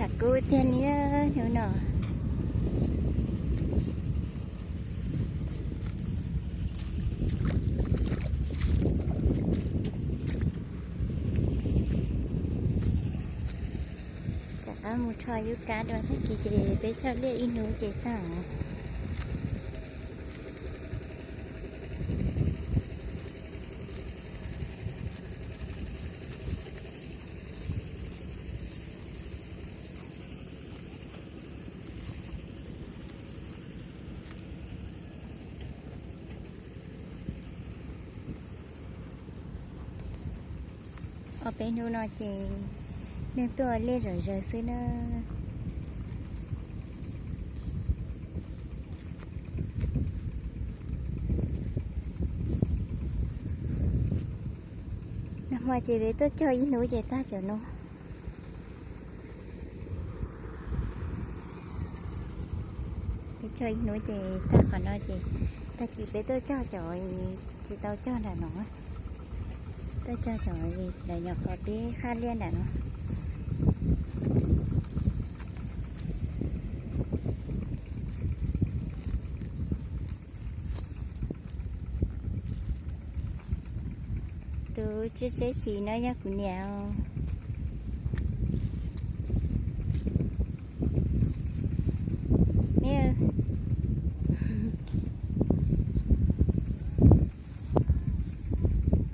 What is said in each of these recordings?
Tshav kub tiag li hnub no. Rov qab mus rho yub kab dua, tag kis ces peb cog liaj ib hnub ces tag. Ob peb hnub no ces neeg tuaj liaj zom zaws xwb na. Nag hmo ces peb tuaj cog ib hnub ces tag cov no. Peb cog ib hnub ces tag qhov no ces tag kis peb tuaj cog cov tsis tau cog nram no. Tuaj cog cov lawv nyuam qhuav pib qab liaj nram no. Tus tsheb tsheb chim no yog kuv niam. Niam,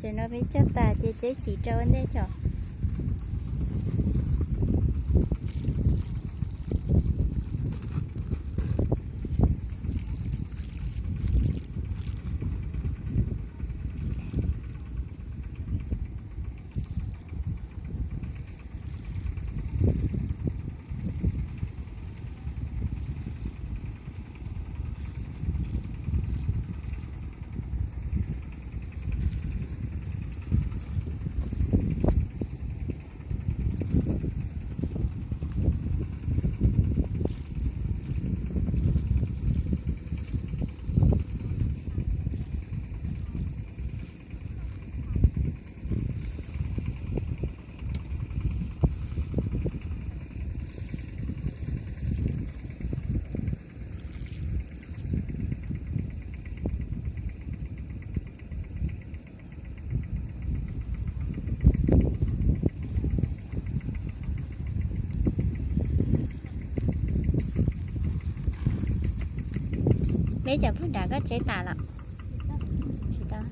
ces no peb cog tas ces tsheb chim rau ua ntej tso. Peb cov pug nram koj tsev tas los? Tsis tau.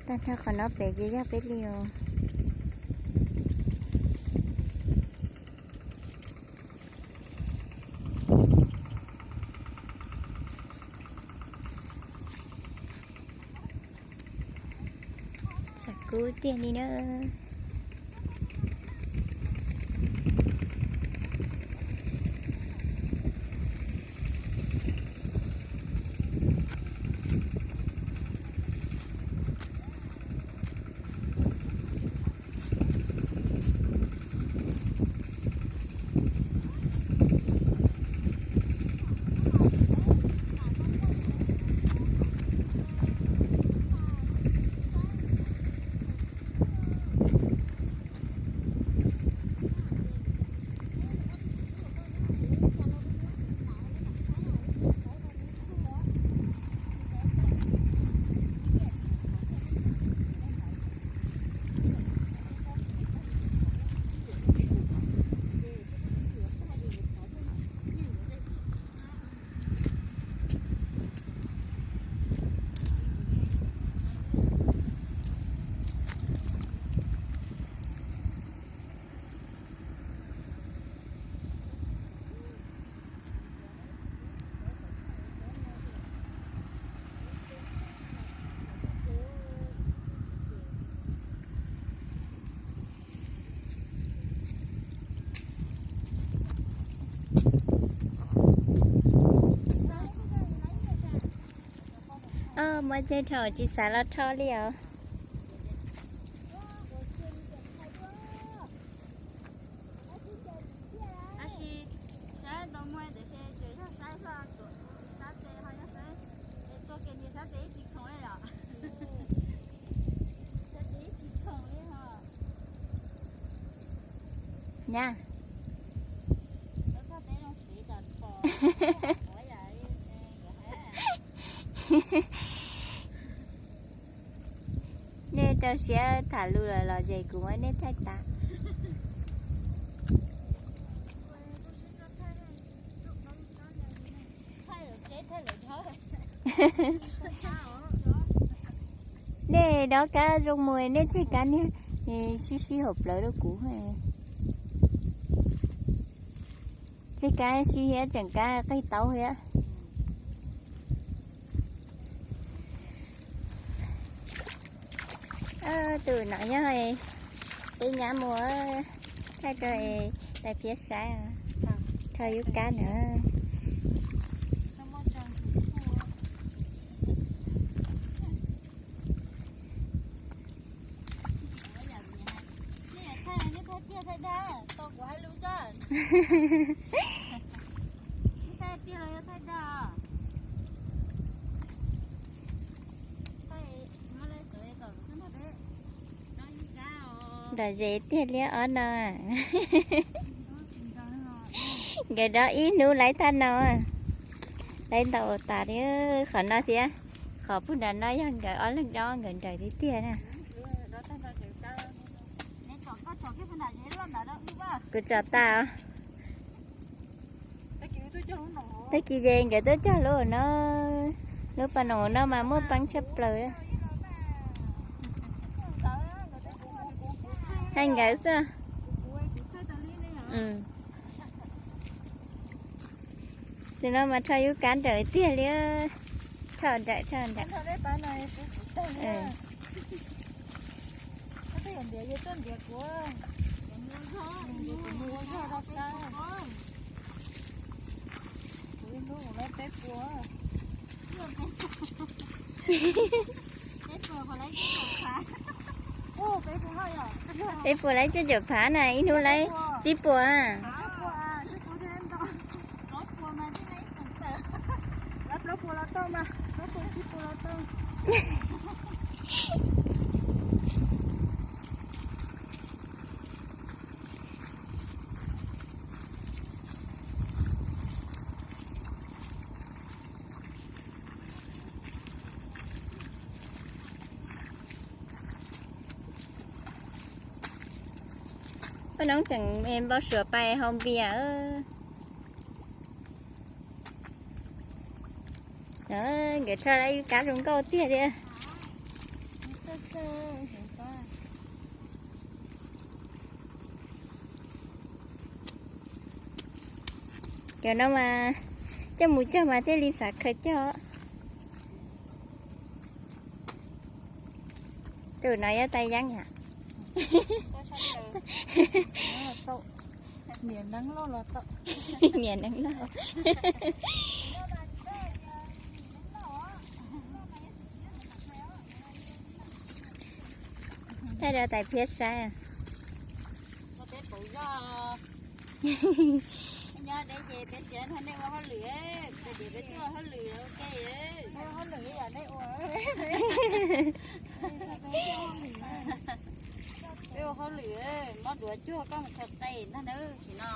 Tag nrho qhov no pem ces yog peb li os. Tshav kub tiag li na. Muaj ntses dhau tsis xav los rho li os. Tab sis Nyab, nej rau siab tham lus los los zes kuv muab nej thaij tas. Nej dob kab zoo mus, nej tseg kab niag sib sib haum plawv rau kuv. Tseg kab sib thiab tseem kab qig taub thiab. Tus no yog peb nyab mus thaij rau tais phiab saib, rho yub kab na. Nram zes tiag li ob no. Nkawd dob ib hnub laib thaj no, laib ntau tas li qhov no thiab. Qhov puag nram no yog nkawd ob leeg dob nkawd nrawm tiag tiag na. Kuv tso tas os. Tag kis ces nkawd tuaj cog lub no, lub pas no no mas muaj peev tshaj plaws. Hais nkawd xwb. Tus no mas rho yub kab nrawm tiag li. Rho nrawm, rho nrawm. Peb puas laib cuaj caum phav na, ib hnub laib tsib puas. Paj Noob tseem npau suav pais haus npias. Nkawd rho lawv yub kab zoo nkauj tiag li. Cov no mas coj mus cog mas thiaj li xav khaws cog. Tus no yog tais yeeb yom. Niam neeb loj. Thaij rau tais phiab saib. Peb ua hauj lwm, mob duav cuag koj mus khaws qe ntag nawb sim no.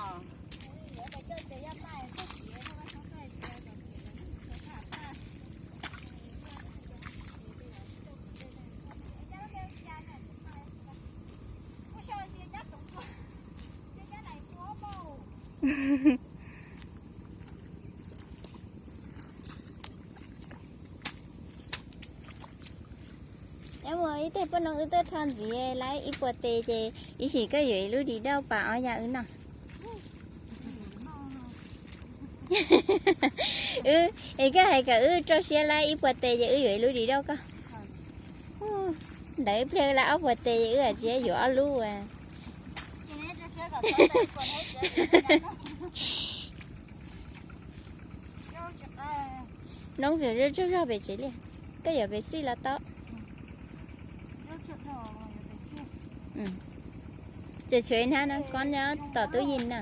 Nyob mus ib teg poj noog wb tuaj rho ntxiv lawm ib puas tes ces ib sim koj yuav ib lub di dauj pas ob yam wb noj. Wb, es koj hais kom wb rau siab lawm ib puas tes ces wb yuav ib lub di dauj koj. Ntawd ib pliag lawm ob puas tes ces wb tsis yuav ob lub as. Noob tseem zuj zog pem tsev li, koj yuav pem xij los tau. Tseem tshuav ib hnab no koj nyob tom tub yim na.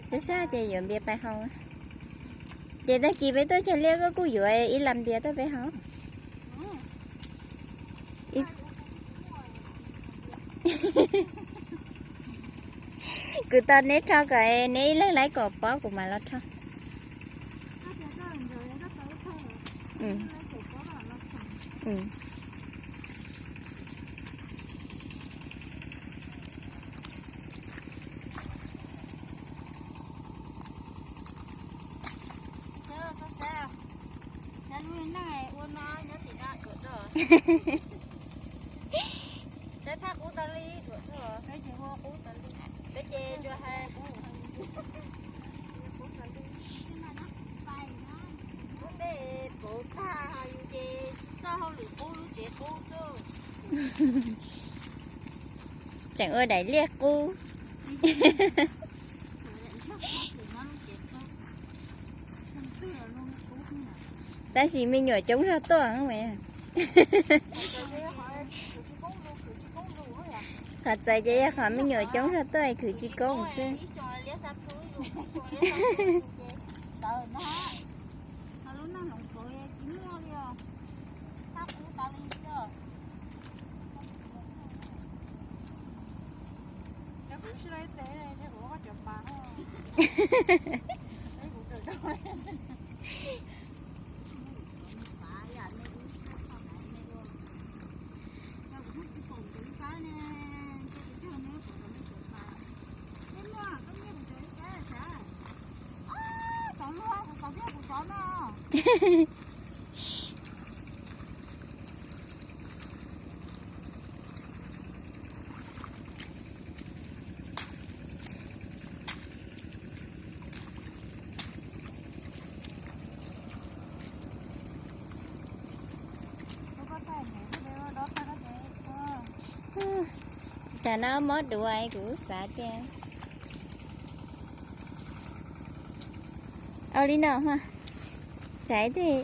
Sab sab ces yuav npias pais haus. Ces tag kis peb tuaj cog liaj koj kuj yuav ib lam npias tuaj peb haus. Kuv tau neb rho kom neb ib leeg laib kom pob kuv mam los rho. Saib lub neej ua no nyob tim no ruam rog. Saib thaj qub tag li ruam rog, peb ces ua qub tag li, peb ces tsuas hais qub tag li. Lub neej pauv tag yus ces txoj hauj lwm qub lub tsev qub xwb. Tseem ua daim liaj qub. Tab sis me nyuam coob zog tuaj. Qhov txawv ces yog qhov me nyuam coob zog tuaj khwv tsis koob xwb. Tam no mob duav kuv xav tias. Au li no, tsam tej